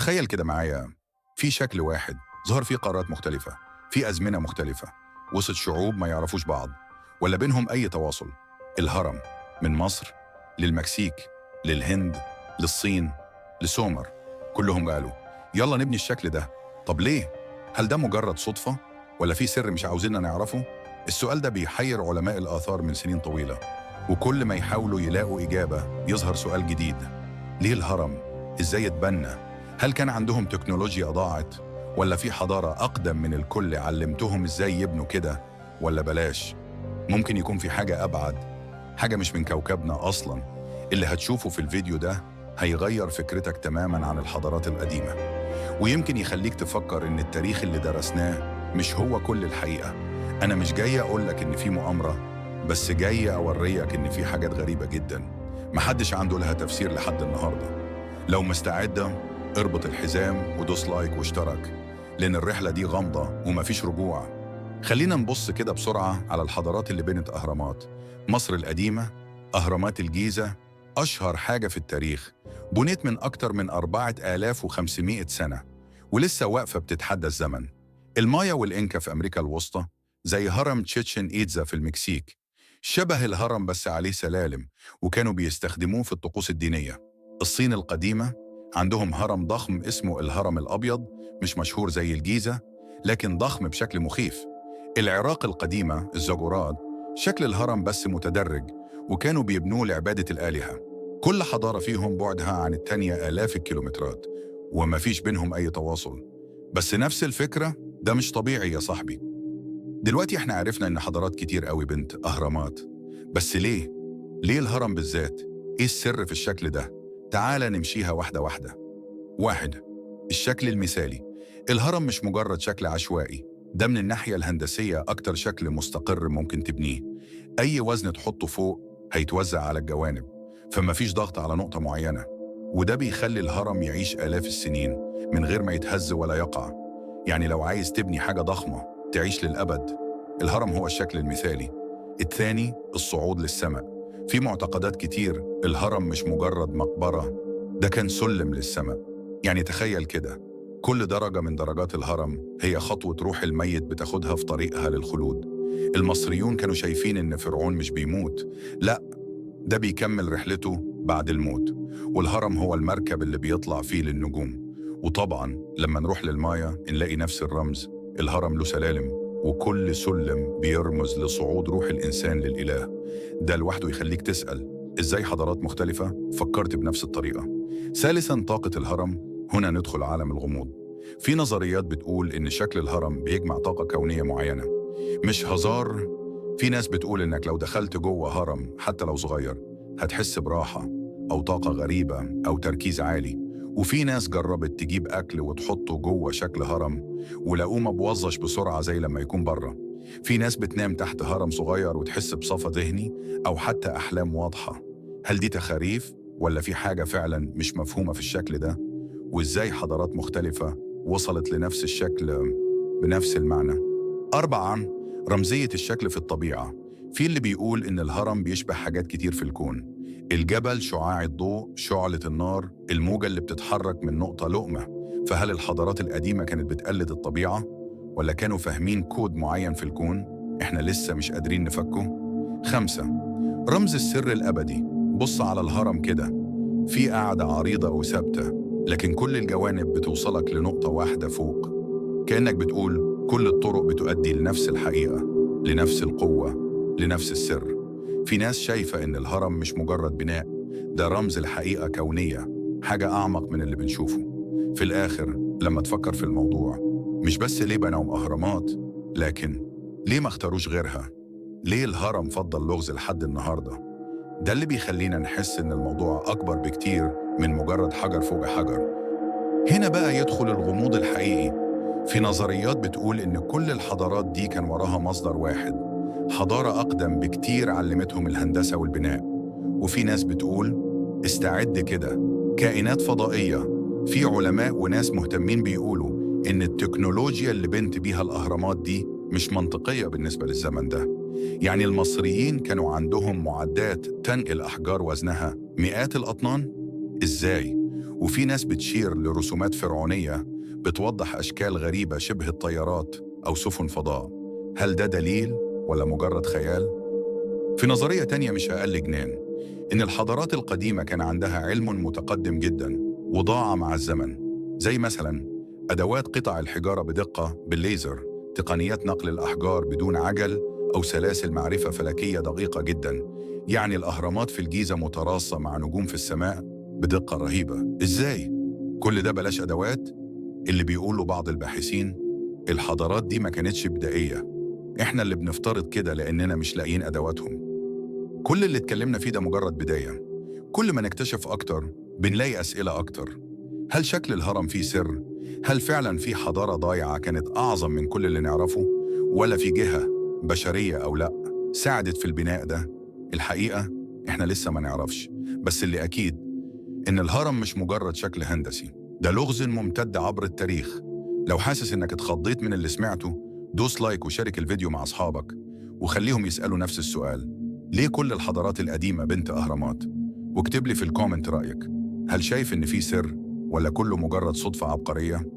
تخيل كده معايا، في شكل واحد ظهر فيه قارات مختلفة، في أزمنة مختلفة، وسط شعوب ما يعرفوش بعض ولا بينهم أي تواصل. الهرم من مصر للمكسيك للهند للصين لسومر، كلهم قالوا يلا نبني الشكل ده. طب ليه؟ هل ده مجرد صدفة ولا في سر مش عاوزيننا نعرفه؟ السؤال ده بيحير علماء الآثار من سنين طويلة، وكل ما يحاولوا يلاقوا إجابة يظهر سؤال جديد. ليه الهرم؟ إزاي اتبنى؟ هل كان عندهم تكنولوجيا ضاعت؟ ولا في حضارة أقدم من الكل علمتهم إزاي يبنوا كده؟ ولا بلاش، ممكن يكون في حاجة أبعد، حاجة مش من كوكبنا أصلاً. اللي هتشوفه في الفيديو ده هيغير فكرتك تماماً عن الحضارات القديمة، ويمكن يخليك تفكر إن التاريخ اللي درسناه مش هو كل الحقيقة. أنا مش جاي أقولك إن في مؤامرة، بس جاي أوريك إن في حاجات غريبة جداً محدش عنده لها تفسير لحد النهاردة. لو مستعدة اربط الحزام ودوس like واشترك، لأن الرحلة دي غامضة ومفيش رجوع. خلينا نبص كده بسرعة على الحضارات اللي بنت أهرامات. مصر القديمة، أهرامات الجيزة، أشهر حاجة في التاريخ، بنيت من أكتر من 4500 سنة ولسه واقفة بتتحدى الزمن. المايا والإنكا في أمريكا الوسطى، زي هرم تشيتشن إيتزا في المكسيك، شبه الهرم بس عليه سلالم، وكانوا بيستخدموه في الطقوس الدينية. الصين القديمة عندهم هرم ضخم اسمه الهرم الأبيض، مش مشهور زي الجيزة لكن ضخم بشكل مخيف. العراق القديمة، الزجورات، شكل الهرم بس متدرج، وكانوا بيبنوه لعبادة الآلهة. كل حضارة فيهم بعدها عن التانية آلاف الكيلومترات، وما فيش بينهم أي تواصل، بس نفس الفكرة. ده مش طبيعي يا صاحبي. دلوقتي احنا عرفنا إن حضارات كتير قوي بنت أهرامات، بس ليه؟ ليه الهرم بالذات؟ إيه السر في الشكل ده؟ تعال نمشيها واحدة واحدة. واحد، الشكل المثالي. الهرم مش مجرد شكل عشوائي، ده من الناحية الهندسية أكتر شكل مستقر ممكن تبنيه. أي وزن تحطه فوق هيتوزع على الجوانب، فما فيش ضغط على نقطة معينة، وده بيخلي الهرم يعيش آلاف السنين من غير ما يتهز ولا يقع. يعني لو عايز تبني حاجة ضخمة تعيش للأبد، الهرم هو الشكل المثالي. الثاني، الصعود للسماء. في معتقدات كتير الهرم مش مجرد مقبرة، ده كان سلم للسماء. يعني تخيل كده، كل درجة من درجات الهرم هي خطوة روح الميت بتاخدها في طريقها للخلود. المصريون كانوا شايفين إن فرعون مش بيموت، لا، ده بيكمل رحلته بعد الموت، والهرم هو المركب اللي بيطلع فيه للنجوم. وطبعا لما نروح للمايا نلاقي نفس الرمز، الهرم له سلالم، وكل سلم بيرمز لصعود روح الإنسان للإله. ده لوحده يخليك تسأل إزاي حضارات مختلفة فكرت بنفس الطريقة. ثالثا، طاقة الهرم. هنا ندخل عالم الغموض. في نظريات بتقول إن شكل الهرم بيجمع طاقة كونية معينة، مش هزار. في ناس بتقول إنك لو دخلت جوه هرم حتى لو صغير هتحس براحة أو طاقة غريبة أو تركيز عالي. وفي ناس جربت تجيب أكل وتحطه جوه شكل هرم ولقوه ما بوظش بسرعة زي لما يكون بره. في ناس بتنام تحت هرم صغير وتحس بصفا ذهني أو حتى أحلام واضحة. هل دي تخاريف ولا في حاجة فعلا مش مفهومة في الشكل ده؟ وإزاي حضارات مختلفة وصلت لنفس الشكل بنفس المعنى؟ أربعة، رمزية الشكل في الطبيعة. في اللي بيقول إن الهرم بيشبه حاجات كتير في الكون: الجبل، شعاع الضوء، شعلة النار، الموجة اللي بتتحرك من نقطة لقمة. فهل الحضارات القديمة كانت بتقلد الطبيعة؟ ولا كانوا فاهمين كود معين في الكون إحنا لسه مش قادرين نفكه؟ خمسة، رمز السر الأبدي. بص على الهرم كده، في قاعدة عريضة وثابتة، لكن كل الجوانب بتوصلك لنقطة واحدة فوق، كأنك بتقول كل الطرق بتؤدي لنفس الحقيقة، لنفس القوة، لنفس السر. في ناس شايفة إن الهرم مش مجرد بناء، ده رمز لحقيقة كونية، حاجة أعمق من اللي بنشوفه. في الآخر لما تفكر في الموضوع، مش بس ليه بنوا أهرامات، لكن ليه ما اختاروش غيرها؟ ليه الهرم فضل لغز لحد النهاردة؟ ده اللي بيخلينا نحس إن الموضوع أكبر بكتير من مجرد حجر فوق حجر. هنا بقى يدخل الغموض الحقيقي. في نظريات بتقول إن كل الحضارات دي كان وراها مصدر واحد، حضارة أقدم بكتير علمتهم الهندسة والبناء. وفي ناس بتقول استعد كده، كائنات فضائية. في علماء وناس مهتمين بيقولوا إن التكنولوجيا اللي بنت بيها الأهرامات دي مش منطقية بالنسبة للزمن ده. يعني المصريين كانوا عندهم معدات تنقل أحجار وزنها مئات الأطنان؟ إزاي؟ وفي ناس بتشير لرسومات فرعونية بتوضح أشكال غريبة شبه الطيارات أو سفن فضاء. هل ده دليل ولا مجرد خيال؟ في نظرية تانية مش أقل جنان، إن الحضارات القديمة كان عندها علم متقدم جدا وضاع مع الزمن، زي مثلا أدوات قطع الحجارة بدقة بالليزر، تقنيات نقل الأحجار بدون عجل أو سلاسل معرفة فلكية دقيقة جدا. يعني الأهرامات في الجيزة متراصة مع نجوم في السماء بدقة رهيبة. إزاي؟ كل ده بلاش أدوات؟ اللي بيقوله بعض الباحثين الحضارات دي ما كانتش بدائية، إحنا اللي بنفترض كده لأننا مش لاقيين أدواتهم. كل اللي اتكلمنا فيه ده مجرد بداية. كل ما نكتشف أكتر بنلاقي أسئلة أكتر. هل شكل الهرم فيه سر؟ هل فعلا في حضارة ضايعة كانت أعظم من كل اللي نعرفه؟ ولا في جهة بشرية أو لا ساعدت في البناء ده؟ الحقيقة إحنا لسه ما نعرفش، بس اللي أكيد إن الهرم مش مجرد شكل هندسي، ده لغز ممتد عبر التاريخ. لو حاسس إنك اتخضيت من اللي سمعته، دوس like وشارك الفيديو مع أصحابك وخليهم يسألوا نفس السؤال: ليه كل الحضارات القديمة بنت أهرامات؟ واكتب لي في ال comment رأيك، هل شايف إن في سر ولا كله مجرد صدفة عبقرية؟